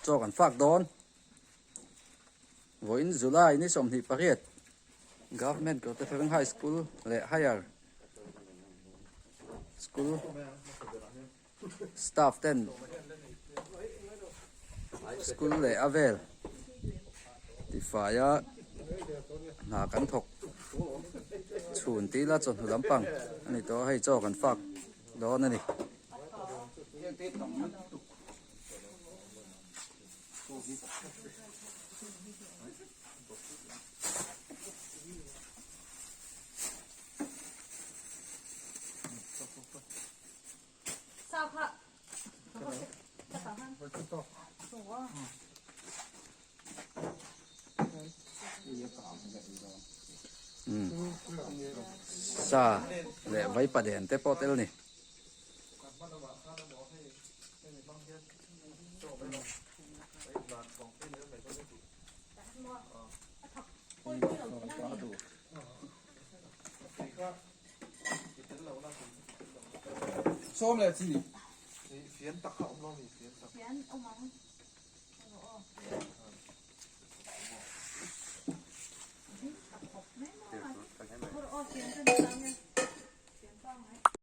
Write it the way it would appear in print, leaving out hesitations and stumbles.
Chaw kan fak dawn. Vawiin July ni 28 Government Kawrtefeng High School leh Higher School staff ten school leh a vel tifaia hna kan thawk chhun tih ila chawhnu lampang a ni tawh a hei chaw kan fak dawn a ni. Sa leh vai paden te pawh tel a ni. Sawm leh chi.